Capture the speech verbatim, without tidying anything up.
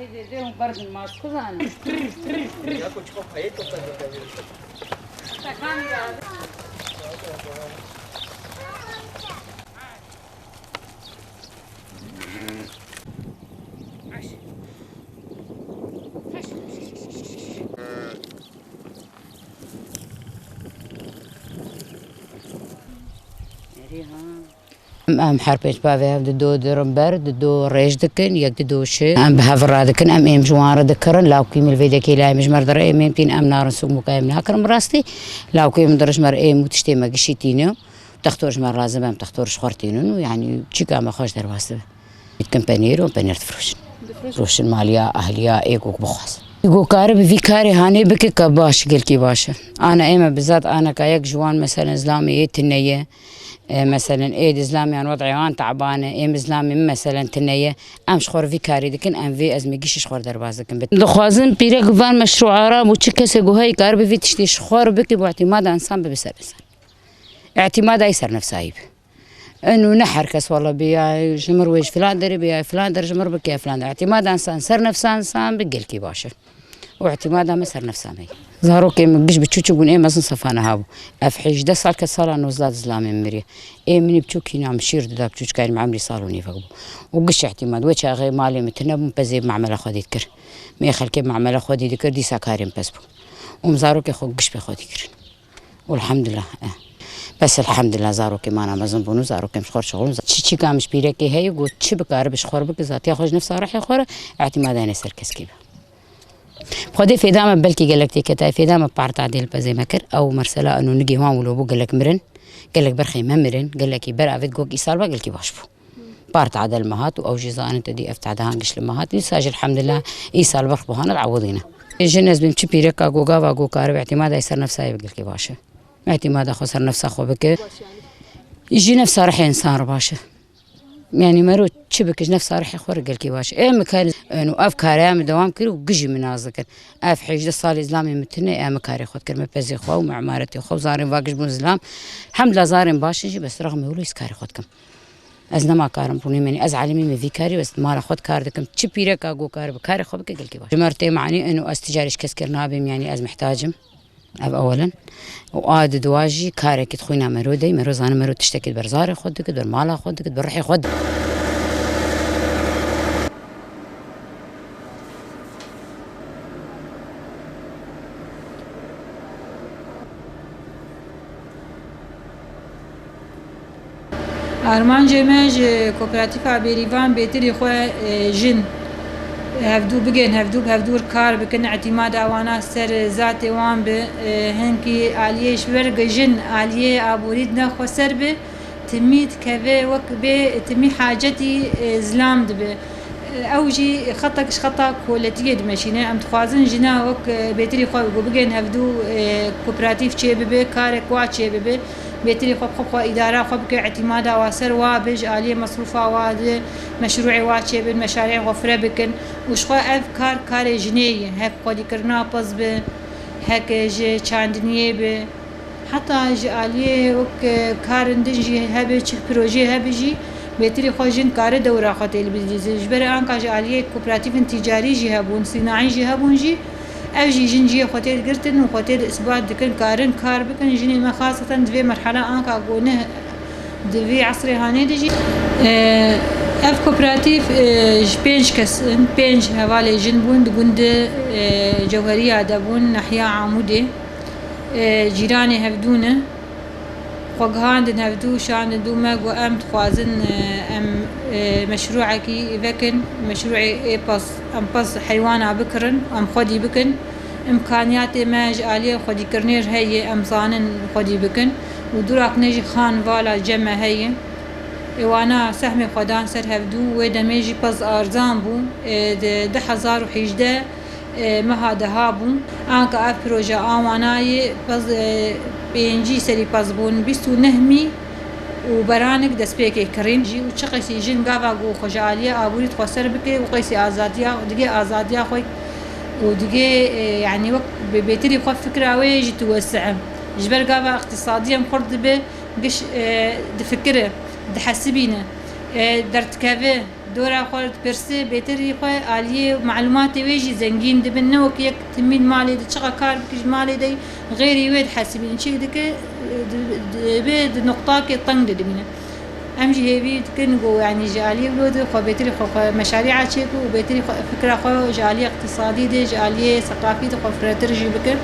Hêdê dê hûn berdin maç kuzanin. Em, em her pênc bavê hev dido dirin ber, dido rêj dikin, yek dido şi. Em bi hev radikin, em êm ji wan re dikirin, lawkî min li vê dekê layê min ji me re dire, êm êm tîn, em narin sûk mûka em nakirin bi rastî. Lawkî min dire ji me re êm û tiştê me gişî tîne. Textor ji me re lazim e, em textor ji xwe re tînin û, yanî, çîka me xweş derbas dibe. Dikin penêr û penêr difroşin. Difroşin. Firoşin maliya, ahliya, ê ku bixwaz. Ku kare bi vî karê hanê bike ka baş, gelkî baş e. Ana ê me bizat ana ka yek ji wan meselen zilamê ê tune ye. E, meselen ê di zilamiyan wed'ê wan taban e. Ê min zilamê min meselen tune ye. Em ji xwe re vî karê dikin, em vê ezmê gişî ji xwe re derbas dikin. Dixwazin pîrek van meşrû arab û çi kesê ku heyî kar bi vî tiştî ji xwe re bike, bi îtîmada însan bibe ser însan. Îtîmada yî ser nefsayî be. Eno ne her kes wala bê ya ji mir wê ji filan derê bê ya filan der ji mir bike ya filan der. Îtîmada însan ser nefsa însan bi gelkî baş e. Û îtîmada me ser nefsa me ye. Zarokê min giş biçûçik bûn, ê mezin sefa niha bû. Ev hejdeh sal ke sala nozdeh di zilamê min miriye. Ê min biçûk hîna min şîr dida biçûçikarî min emrî sal û nîvek bû. Û giş îtîmad. Wê çaxê malê min tune bûn, pezê mamela xwedî dikir. Min ê xelkê mamela xwedî dikir, dîsa karê min pez bû. Û min zarokê xwe giş pê xwedî kirin. Elhamdulillah, eh. Bes elhamdulillah, zarokê mana mezin bûn û zarokê min ji xwe re şixulin. Çi çîka min ji pîrekê heye, got çi bikare bi ji xwe re bike, zatiya xwe ji nefsa rihê xwe re, îtîmada ne ser keskî be. Xwedê fêda me belkî gelek têketayê, fêda me parta dê li pezê me kir. Ew mersela eno nigê wan wilo bû, gelek mirin, gelek berxê me mirin, gelekî ber avêt gok îsal be gelkî baş bû. Par tade li me hat û ew jî zanin te dî ev tade han giş li me hat. Dîsa jî elhamdulillah îsal berx buhane diewidîne. Jin ez bim çi pîreka ku gava ku karibe îtîmada ser nefsa ye bi gelkî baş e. Îtîmada xwe ser nefsa xwe bike. Ji nefsa rihê însan re baş e. Yanî mero çi bike ji nefsa rihê xwe re gelkî baş e. Ê min kar, û ev kareya min dewam kir û gijî min nas dikin. Ev hejdeh salî zilamê min tune, ê min karê xwe dikir, min pezê xwe û min emaretê xwe û zarên va giş bûn zilam. Hemdla zarên baş in jî, bes rexmê wilo ez karê xwe dikim. Ez nema karim rûnê menî, ez elimî me vî karî, ez mala xwe dikar dikim. Çi pîreka ku kar bi karê xwe bike gelkî baş. Ji me re tê manî eno ez ticarê ji kes kir nabêm, yanî ez mihtacim. Ev ewelen. Û a di dua jî karekî di xwîna mero de, mero zanin mero tiştekî di ber zarê xwe dike, di ber mala xwe dike, di ber rihê xwe dike. Armancê me ji Kooperatîfa Bêrîvan bêtirî xwe, e, jin hevdû bigên, hevdû bi hevdû re kar bikin, îtîmada wana ser zatê wan bi, e, hinkî aliyê ji ber ku jin aliyê aborî dine xweser bi, timî dikeve wek bê timî hacetî, e, zilam dibe. Ew jî xetek ji xeta koletiyê dimeşîne. Em dixwazin jina wek, e, bêtirî xwe ku bigên hevdû, e, kooperatîf çêbibe, karek wa çêbibe. Bêtirî xwe bi xwe, xwe îdara xwe bike, îtîmada wa ser wa be, ji aliyê mesrûfa wa de meşrûê wa çêbin, meşariyên xwe fire bikin û ji xwe ev kar karê jinê ye. Hek xwedîkirina piz be, hek ji çandiniyê be. Heta ji aliyê wek, e, karên din jî hebe, çi projeyê hebe jî, bêtirî xwe jin kare dewra xwe tê li bidîzin. Ji ber anka ji aliyê kooperatîfên tîcarî jî hebûn, sînaî jî hebûn jî, ev jî jin cihê xwe tê digirtin û xwe tê di isbat dikin, karin kar bikin. Jinê me xaseten di vê merhela anka ku ne di vî esrê hanê de jî. E, ev kooperatîf, e, ji pênc kes in, pênc hevalê jin bûn, di gundê, e, Cewheriya de bûn, nahiya Amûdê. E, cîranê hevdû ne. Xwe gihandin hevdû, şandin dû me, got, em dixwazin, e, em, e, meşrûekî vekin, meşrûê ê pez, em pez heywana bikirin, em xwedî bikin. Îmkaniyatê me ji aliyê xwedîkirinê re heye, em zanin xwedî bikin. Û dûrak ne jî xan vala cem me heye. Ê wana sehmê xwe dan ser hevdû, wê demê jî pez arzan bû, e, di du hezar û hejdeh e, meha deha bûn. Anka ev proje a wana yê pez, e, pêncî serî pez bûn, bîst û neh mî û beranek destpêkê kirîn jî û çi qeysî jin gava ku xwe ji aliyê aborî dixwe ser bike û qeysî azadiya, digê azadiya xwe û digê, e, yanî wek bê-, bêtirî xwe fikra wê jî diwesi'e. Ji ber gava îqtîsadî em xurt dibe, giş, e, difikire, dihesibîne, e, derdikeve. Dora xwe dipirsî, bêtirî xwe aliyê malûmatê wê jî zengîn dibin. Ne wek yek timî di malê de çiqa kar bike ji malê de, xeyrî wê dihesibînin. Çi dike, di- di- bi di noqtakê teng de dibîne. Em jî hêvî dikin ku, yanî ji aliyê wilo de xwe bêtirî xwe, xwe meşarîa çêku û bêtirî xwe fikra xwe ji aliyê iqtîsadî de, ji aliyê seqafî de xwe firehtir jî bikin.